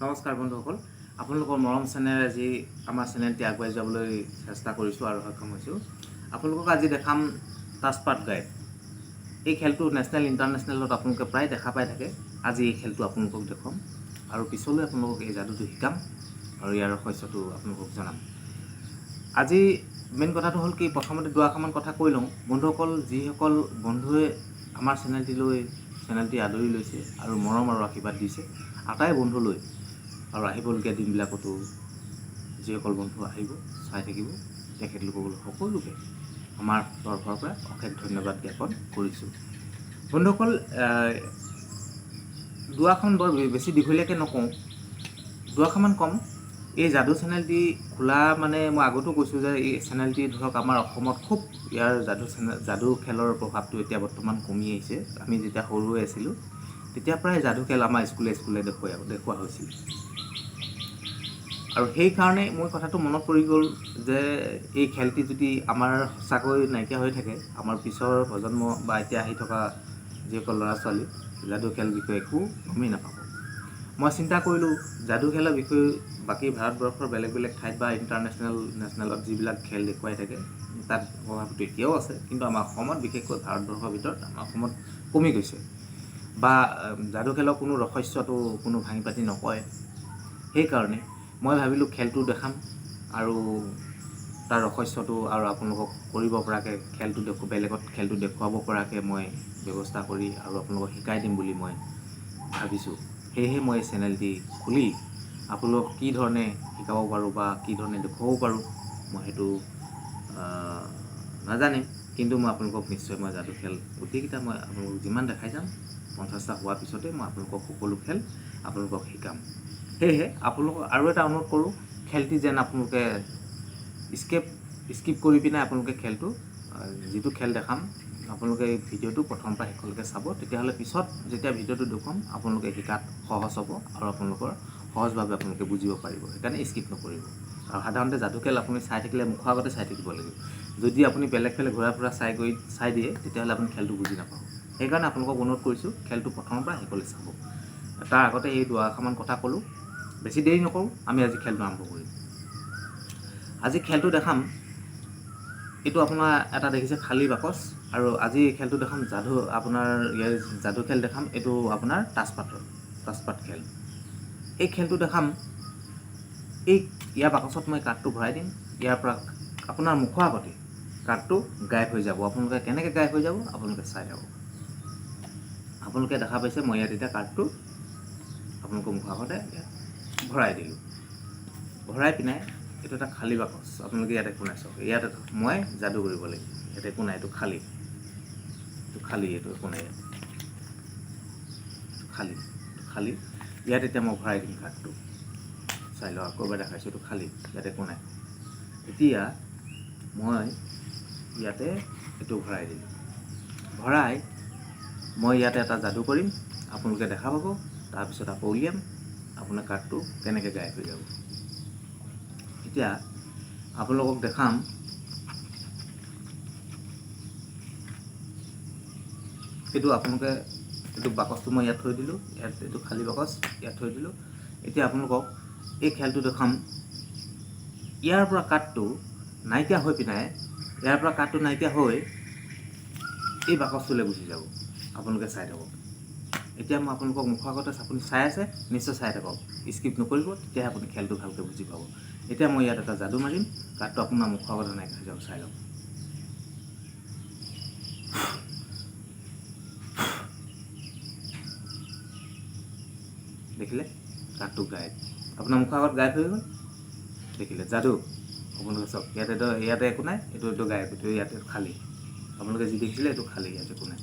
নমস্কাৰ বন্ধুসকল, আপোনালোকৰ মৰম চেনেল আজি আমাৰ চেনেলটি আগুৱাই যাবলৈ চেষ্টা কৰিছোঁ আৰু সক্ষম হৈছোঁ। আপোনালোকক আজি দেখাম তাজপাত গাইড। এই খেলটো নেশ্যনেল ইণ্টাৰনেশ্যনেলত আপোনালোকে প্ৰায় দেখা পাই থাকে। আজি এই খেলটো আপোনালোকক দেখুৱাম আৰু পিছলৈ আপোনালোকক এই যাদুটো শিকাম আৰু ইয়াৰ ৰহস্যটো আপোনালোকক জনাম। আজি মেইন কথাটো হ'ল কি, প্ৰথমতে দুআষাৰমান কথা কৈ লওঁ। বন্ধুসকল, যিসকল বন্ধুৱে আমাৰ চেনেলটিলৈ চেনেলটি আদৰি লৈছে আৰু মৰম আৰু আশীৰ্বাদ দিছে, আটাই বন্ধুলৈ আৰু আহিবলগীয়া দিনবিলাকতো যিসকল বন্ধু আহিব, চাই থাকিব, তেখেতলোকক সকলোকে আমাৰ তৰফৰ পৰা অশেষ ধন্যবাদ জ্ঞাপন কৰিছোঁ। বন্ধুসকল, দুআষাৰমান বৰ বেছি দীঘলীয়াকৈ নকওঁ, দুআষাৰমান ক'ম। এই যাদু চেনেলটি খোলা মানে মই আগতো কৈছোঁ যে এই চেনেলটি ধৰক আমাৰ অসমত খুব ইয়াৰ যাদু চেনেল, যাদু খেলৰ প্ৰভাৱটো এতিয়া বৰ্তমান কমি আহিছে। আমি যেতিয়া সৰু হৈ আছিলোঁ তেতিয়া প্ৰায় যাদু খেল আমাৰ স্কুলে স্কুলে দেখুওৱা হৈছিল আৰু সেইকাৰণে মোৰ কথাটো মনত পৰি গ'ল যে এই খেলটি যদি আমাৰ সঁচাকৈ নাইকিয়া হৈ থাকে, আমাৰ পিছৰ প্ৰজন্ম বা এতিয়া আহি থকা যিসকল ল'ৰা ছোৱালী যাদু খেল বিষয়ে একো গমেই নাপাব। মই চিন্তা কৰিলোঁ যাদু খেলৰ বিষয়ে বাকী ভাৰতবৰ্ষৰ বেলেগ বেলেগ ঠাইত বা ইণ্টাৰনেশ্যনেল নেশ্যনেলত যিবিলাক খেল দেখুৱাই থাকে তাত প্ৰভাৱটো এতিয়াও আছে, কিন্তু আমাৰ অসমত বিশেষকৈ ভাৰতবৰ্ষৰ ভিতৰত আমাৰ অসমত কমি গৈছে বা যাদু খেলৰ কোনো ৰহস্যটো কোনো ভাঙি পাতি নকয়। সেইকাৰণে মই ভাবিলোঁ খেলটো দেখাম আৰু তাৰ ৰহস্যটো আৰু আপোনালোকক কৰিব পৰাকৈ খেলটো বেলেগত খেলটো দেখুৱাব পৰাকৈ মই ব্যৱস্থা কৰি আৰু আপোনালোকক শিকাই দিম বুলি মই ভাবিছোঁ। সেয়েহে মই এই চেনেলটি খুলি আপোনালোকক কি ধৰণে শিকাব পাৰোঁ বা কি ধৰণে দেখুৱাব পাৰোঁ মই সেইটো নাজানিম, কিন্তু মই আপোনালোকক নিশ্চয় মই যাদু খেল গোটেইকেইটা মই আপোনালোকক যিমান দেখাই যাম 50টা হোৱাৰ পিছতে মই আপোনালোকক সকলো খেল আপোনালোকক শিকাম। সেয়েহে আপোনালোকক আৰু এটা অনুৰোধ কৰোঁ, খেলটি যেন আপোনালোকে স্কিপ কৰি পিনে আপোনালোকে খেলটো, যিটো খেল দেখাম আপোনালোকে এই ভিডিঅ'টো প্ৰথমৰ পৰা শেষলৈকে চাব, তেতিয়াহ'লে পিছত যেতিয়া ভিডিঅ'টো দেখুৱাম আপোনালোকে শিকাত সহজ হ'ব আৰু আপোনালোকৰ সহজভাৱে আপোনালোকে বুজিব পাৰিব। সেইকাৰণে স্কিপ নকৰিব। আৰু সাধাৰণতে যাদু খেল আপুনি চাই থাকিলে মুখৰ আগতে চাই থাকিব লাগিব। যদি আপুনি বেলেগ ফালে ঘূৰা ফুৰা চাই গৈ চাই দিয়ে তেতিয়াহ'লে আপুনি খেলটো বুজি নাপাব। সেইকাৰণে আপোনালোকক অনুৰোধ কৰিছোঁ খেলটো প্ৰথমৰ পৰা শেষলৈ চাব। তাৰ আগতে এই দুআষাৰমান কথা ক'লোঁ, বেছি দেৰি নকৰোঁ, আমি আজি খেলটো আৰম্ভ কৰিম। আজি খেলটো দেখাম, এইটো আপোনাৰ এটা দেখিছে খালী বাকচ, আৰু আজি এই খেলটো দেখাম যাদু, আপোনাৰ ইয়াৰ যাদু খেল দেখাম। এইটো আপোনাৰ তাজপাত খেল। এই খেলটো দেখাম, এই ইয়াৰ বাকচত মই কাৰ্ডটো ভৰাই দিম, ইয়াৰ পৰা আপোনাৰ মুখৰ আগতে কাৰ্ডটো গায়ব হৈ যাব। আপোনালোকে কেনেকৈ গায়ব হৈ যাব আপোনালোকে চাই থাকক। আপোনালোকে দেখা পাইছে মই ইয়াত এতিয়া কাৰ্ডটো আপোনালোকৰ মুখৰ আগতে ইয়াত ভৰাই দিলোঁ। ভৰাই পিনে এইটো এটা খালী বাকচ, আপোনালোকে ইয়াত একো নাই চাওক, ইয়াত মই যাদু কৰিব লাগিব, ইয়াত একো নাই, এইটো খালী, এইটো খালী, এইটো একো নাই, ইয়াত এইটো খালী, এইটো খালী। ইয়াত এতিয়া মই ভৰাই দিম কাৰ্ডটো, চাই লওক, আকৌ এবাৰ দেখাইছোঁ, এইটো খালী, ইয়াত একো নাই। এতিয়া মই ইয়াতে এইটো ভৰাই দিলোঁ, ভৰাই মই ইয়াতে এটা যাদু কৰিম, আপোনালোকে দেখা পাব। তাৰপিছত আকৌ উলিয়াম আপোনাৰ কাৰ্ডটো কেনেকৈ গায়ব হৈ যাব। এতিয়া আপোনালোকক দেখাম এইটো, আপোনালোকে এইটো বাকচটো মই ইয়াত থৈ দিলোঁ, ইয়াত এইটো খালী বাকচ ইয়াত থৈ দিলোঁ। এতিয়া আপোনালোকক এই খেলটো দেখাম, ইয়াৰ পৰা কাৰ্ডটো নাইকিয়া হৈ পিনে, ইয়াৰ পৰা কাৰ্ডটো নাইকিয়া হৈ এই বাকচটোলৈ গুচি যাব। আপোনালোকে চাই থাকক। এতিয়া মই আপোনালোকক মুখৰ আগতে আপুনি চাই আছে, নিশ্চয় চাই থাকক, স্কিপ নকৰিব, তেতিয়াহে আপুনি খেলটো ভালকৈ বুজি পাব। এতিয়া মই ইয়াত এটা যাদু মাৰিম, কাৰ্ডটো আপোনাৰ মুখৰ আগতে নাইকিয়া হৈ যাব, চাই লওক। দেখিলে কাৰ্ডটো গায়ব, আপোনাৰ মুখৰ আগত গায়ব হৈ গ'ল। দেখিলে যাদু, আপোনালোকে চাওক, ইয়াতে একো নাই, এইটো গায়ব, এইটো ইয়াতে খালী। আপোনালোকে যি দেখিছিলে এইটো খালী, ইয়াত একো নাই,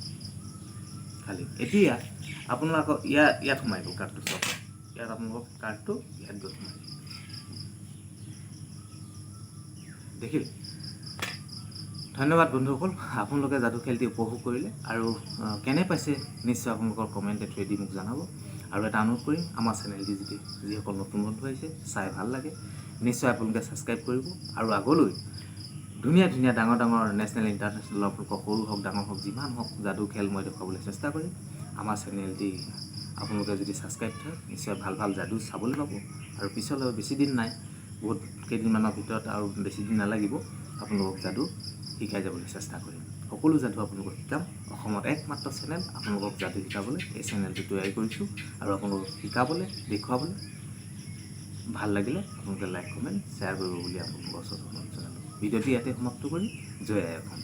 খালী। এতিয়া আপোনালোকৰ ইয়াত সোমাই গ'ল কাৰ্ডটো, চাওক, ইয়াত আপোনালোকৰ কাৰ্ডটো ইয়াত গৈ সোমাই গ'ল। দেখিলে? ধন্যবাদ বন্ধুসকল, আপোনালোকে যাদু খেলটি উপভোগ কৰিলে আৰু কেনে পাইছে নিশ্চয় আপোনালোকৰ কমেণ্টে থ্ৰুৱেদি মোক জনাব। আৰু এটা অনুৰোধ কৰিম, আমাৰ চেনেলটি যদি যিসকল নতুন বন্ধু আহিছে চাই ভাল লাগে নিশ্চয় আপোনালোকে ছাবস্ক্ৰাইব কৰিব আৰু আগলৈ ধুনীয়া ধুনীয়া ডাঙৰ ডাঙৰ নেশ্যনেল ইণ্টাৰনেশ্যনেল আপোনালোকৰ সৰু হওক ডাঙৰ হওক যিমান হওক যাদু খেল মই দেখুৱাবলৈ চেষ্টা কৰিম। আমাৰ চেনেলটি আপোনালোকে যদি ছাবস্ক্ৰাইব থাকে, নিশ্চয় ভাল ভাল যাদু চাবলৈ পাব। আৰু পিছলৈ বেছি দিন নাই, বহুত কেইদিনমানৰ ভিতৰত আৰু বেছি দিন নালাগিব, আপোনালোকক যাদু শিকাই যাবলৈ চেষ্টা কৰিম। সকলো যাদু আপোনালোকক শিকাম। অসমত একমাত্ৰ চেনেল আপোনালোকক যাদু শিকাবলৈ এই চেনেলটো তৈয়াৰ কৰিছোঁ। আৰু আপোনালোকক শিকাবলৈ, দেখুৱাবলৈ ভাল লাগিলে আপোনালোকে লাইক, কমেণ্ট, শ্বেয়াৰ কৰিব বুলি আপোনালোকৰ ওচৰত অনুৰোধ জনালোঁ। ভিডিঅ'টি ইয়াতে সমাপ্ত কৰি জয় আই অসম।